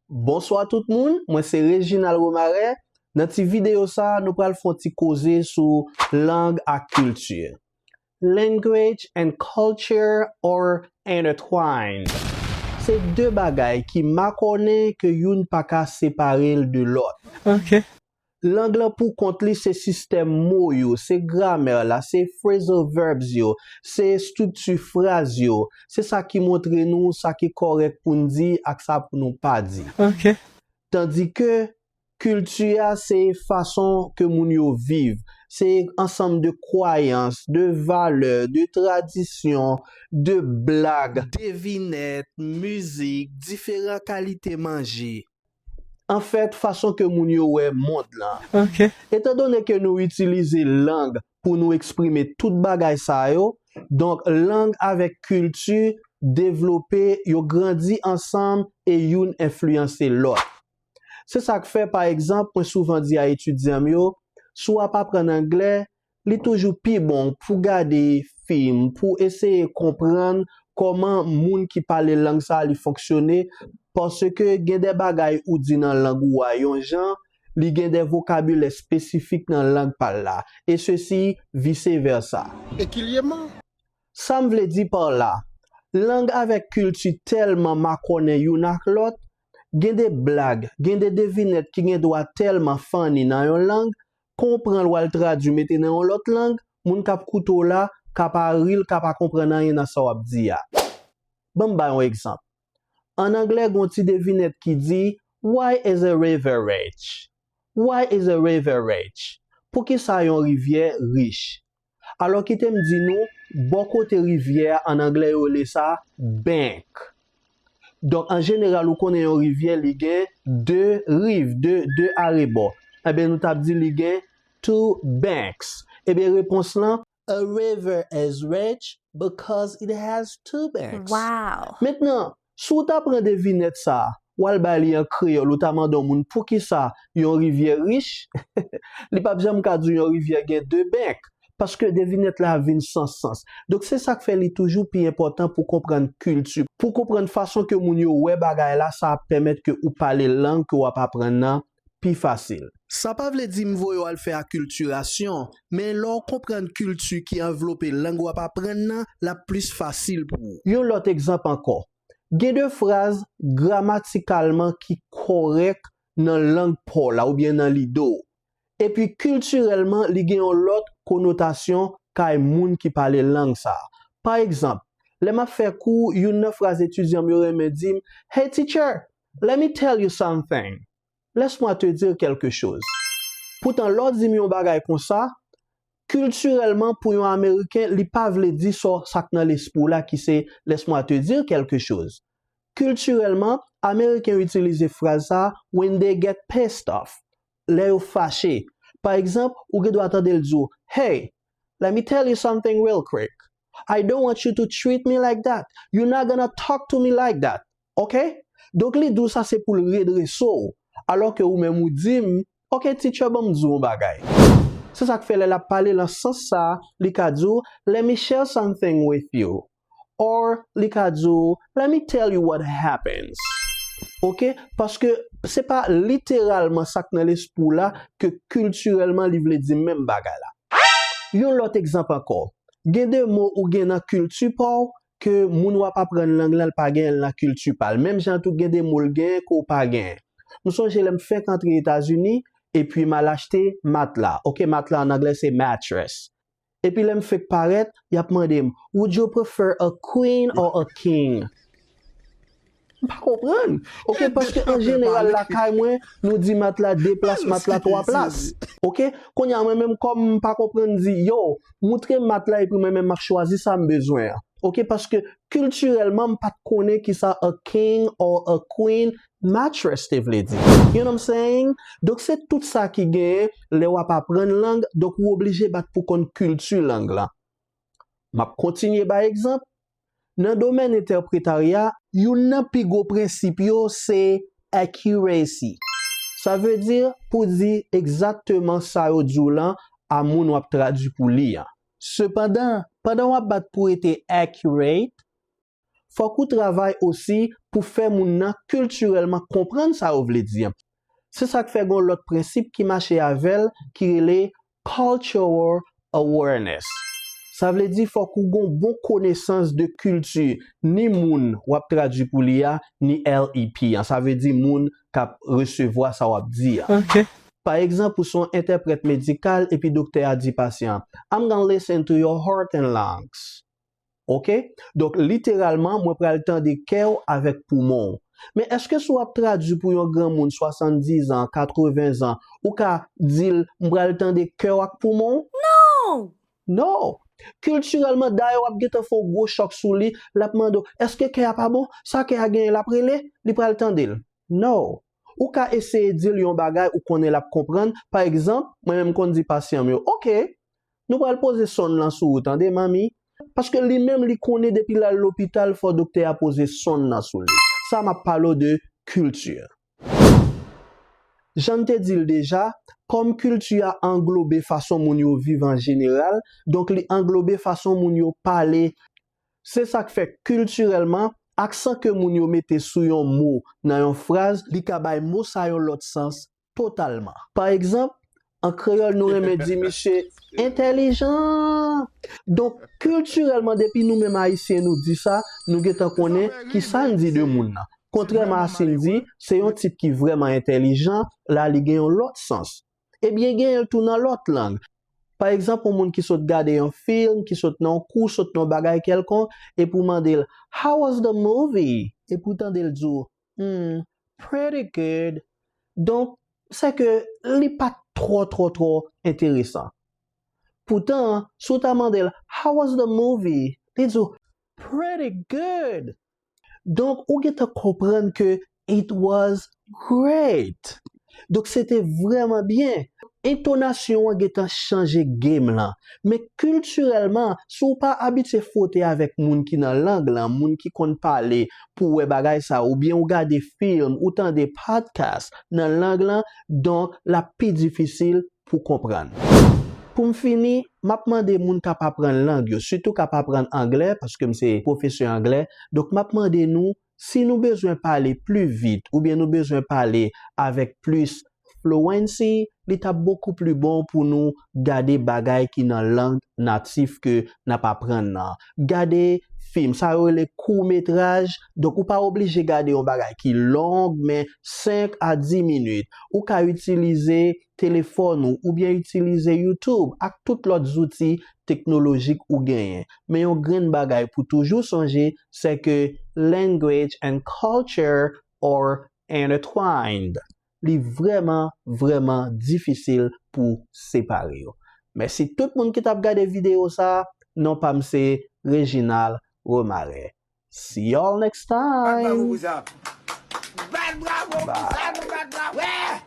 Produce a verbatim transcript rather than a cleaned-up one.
Bonswa tout moun, mwen se Reginald Romare. Nan ti videyo sa, nou pral fè yon ti koze sou lang ak kilti. Language and culture are intertwined. Se de bagay ki makònen ke youn pa ka separe l de lòt. Ok. Lang lan pou kont li se sistèm mo yo, se gramè la, se phrasal verbs yo, se estrikti fraz yo, se sa ki montre nou sa ki kòrèk pou n di ak sa pou nou pa di. Ok. Tandike kilti a se fason ke moun yo viv, se ansanm de kwayans, de valè, de tradisyon, de blag, devinèt, mizik, diferan kalite manje. Anfèt, fason ke moun yo wè mond lan. Ok. Etandone ke nou itilize lang pou nou eksprime tout bagay sa yo, donk lang avèk kilti devlope, yo grandi ansanm e youn enfliyanse lòt. Se sa k fè, pa egzanp, mwen souvan di a etidyan m yo, si w ap aprann anglè, li toujou pi bon pou gade fim, pou eseye konprann kòman moun ki pale lang sa a li fonksyone, paske gen de bagay ou di nan lang ou a yon jan, li gen de vokabilè espesifik nan lang pa l la, e sesi vise vèsa. Ekilyèman. Sa m vle di pa la, lang avèk kilti tèlman makònen youn ak lòt, gen de blag, gen de devinèt ki gen dwa tèlman funny nan yon lang, konprann w al tradui mete nan yon lòt lang, moun k ap koute w la ka pa ri, l ka pa konprann anyen nan sa w ap di a. Ban m ba yon egzanp. An anglè, gen yon ti devinèt ki di, Why is a river rich? Why is a river rich? Poukisa yon rivyè rich? Alò, kite m di nou, bò kote rivyè a, an anglè, yo rele sa bank. Donk, an jeneral, ou konnen yon rivyè, li gen de riv, de, de arebò. Ebyen, nou t ap di li gen two banks. Ebyen, repons lan, a river is rich because it has two banks. Wow. Mentnan, si w ta pran devinèt sa a, w al bay li an kreyòl, ou ta mande yon moun poukisa yon rivyè rich, li p ap janm ka di w yon rivyè gen de bank. Paske devinèt la vin san sans. Donk, se sa k fè li toujou pi enpòtan pou konprann kilti, pou konprann fason ke moun yo wè bagay la, sa ap pèmèt ke ou pale lang ke w ap aprann nan pi fasil. Sa pa vle di m voye w al fè akiltirasyon, men lè w konprann kilti ki anvlope lang w ap aprann nan, l ap plis fasil pou ou. Yon lòt egzanp ankò. Gen de fraz gramatikalman ki kòrèk nan lang pa w la oubyen nan lide w. Epi kiltirèlman, li gen yon lòt konotasyon kay moun ki pale lang sa a. Pa egzanp, lè m ap fè kou, youn nan fraz etidyan m yo renmen di m, Hey teacher, let me tell you something. Laisse-moi te dire quelque chose. Poutan, lè w di m yon bagay konsa, kiltirèlman, pou yon Ameriken, li pa vle di sa, sa k nan lespri w la ki se Laisse-moi te dire quelque chose. Kiltirèlman, Ameriken yo itilize fraz sa a when they get pissed off, lè yo fache. Pa egzanp, ou gen dwa tande l di w, Hey, let me tell you something real quick. I don't want you to treat me like that. You're not gonna talk to me like that. Ok? Donk, li di w sa se pou l redrese w. Alò ke ou menm ou di m, Ok, teacher, ban m di w yon bagay. Se sa k fè lè l ap pale nan sans sa a, li ka di w, Let me share something with you. Or, li ka di w, Let me tell you what happens. Ok? Paske se pa literalman sa k nan lespri w la ke kiltirèlman li vle di menm bagay la. Yon lòt egzanp ankò. Gen de mo ou gen nan kilti pa w ke moun w ap aprann lang lan, l pa genyen l nan kilti pa l. Menm jan tou gen de mo l genyen ke w pa genyen. M sonje lè m fenk antre Etazini, epi m al achte matla. Ok, matla an anglè se mattress. Epi lè m fenk parèt, y ap mande m, Would you prefer a queen or a king? M pa konprann. Ok, paske an jeneral lakay mwen, nou di matla de plas, matla twa plas. Ok, kounye a mwen menm kòm m pa konprann, m di, Yo, moutre m matla epi mwen menm m ap chwazi sa m bezwen an. Ok, paske kiltirèlman m pa t konnen kisa a king or a queen mattress te vle di. You know what I'm saying? Donk se tout sa ki genyen lè w ap aprann lang, donk ou oblije bat pou konn kilti lang lan. M ap kontinye bay egzanp. Nan domèn entèpretarya, youn nan pi gwo prensip yo se accuracy. Sa vle di pou di egzakteman sa yo di w lan a moun w ap tradui pou li an. Sepandan, pandan w ap bat pou rete accurate, fòk ou travay osi pou fè moun nan kiltirèlman konprann sa yo vle di an. Se sa k fè gen yon lòt prensip ki mache avè l, ki rele cultural awareness. Sa vle di fòk ou gen yon bon konesans de kilti ni moun w ap tradui pou li a, ni L E P an. Sa vle di moun k ap resevwa sa w ap di a. Pa egzanp, ou se yon entèprèt medikal epi doktè a di pasyan, "I'm gonna listen to your heart and lungs." Oke? Donk, literalman, mwen pral tande kè w avèk poumon w. Men èske si w ap tradui pou yon granmoun swasanndiz an, katreven zan, ou ka di l, "M pral tande kè w ak poumon w"? Non! Non! Kiltirèlman, dayè w ap gentan fè yon gwo chòk sou li, l ap mande w, "Èske kè a pa bon? Sa kè a genyen?" L ap rele, li pral tande l. Non! Ou ka eseye di l yon bagay ou konnen l ap konprann. Pa egzanp, mwen menm m konn di pasyan m yo, "Oke, nou pral poze sonn lan sou ou, tande, manmi." Paske li menm, li konnen depi l al lopital, fò doktè a poze sonn nan sou li. Sa m ap pale w de kilti. Jan n te di l deja, kòm kilti a anglobe fason moun yo viv an jeneral, donk li anglobe fason moun yo pale. Se sa k fè kiltirèlman, aksan ke moun yo mete sou yon mo nan yon fraz, li ka bay mo sa yon lòt sans totalman. Pa egzanp, an kreyòl, nou renmen di misye entèlijan. Donk, kiltirèlman, depi nou menm Ayisyen nou di sa, nou gentan konnen ki sa n di de moun nan. Kontrèman a si n di, se yon tip ki vrèman entèlijan, la li gen yon lòt sans. Ebyen, genyen l tou nan lòt lang. Pa egzanp, yon moun ki sot gade yon fim, ki sot nan yon kou, sot nan yon bagay kèlkonk, epi w mande l, "How was the movie?" Epi w tande l di w, "Hmm, pretty good." Donk, se ke li pa t twò, twò, twò enteresan. Poutan, si w ta mande l, "How was the movie?" Li di w, "Pretty good." Donk, ou gentan konprann ke it was great. Donk, se te vrèman byen. Entonasyon an gentan chanje game lan. Men kiltirèlman, si w pa abitye fwote avèk moun ki nan lang lan, moun ki konn pale pou w wè bagay sa, oubyen ou gade fim, ou tande podcast nan lang lan, donk, l ap pi difisil pou konprann. Pou m fini, m ap mande moun k ap aprann lang yo, sitou k ap aprann anglè, paske m se pwofesè anglè, donk m ap mande nou, si nou bezwen pale pli vit oubyen nou bezwen pale avèk plis fluency, li t ap bokou pli bon pou nou gade bagay ki nan lang natif ke n ap aprann nan. Gade fim, sa yo rele kout metraj. Donk, ou pa oblije gade yon bagay ki long, men senk a dis minit. Ou ka itilize telefòn ou oubyen itilize YouTube ak tout lòt zouti teknolojik ou genyen. Men yon grenn bagay pou toujou sonje, se ke language and culture are intertwined. Li vrèman, vrèman difisil pou separe yo. Mèsi tout moun ki t ap gade videyo sa. Non pa m se Reginald Romare. See y'all next time. Bat bravo pou sa. Bat bravo pou sa, nou bat bravo.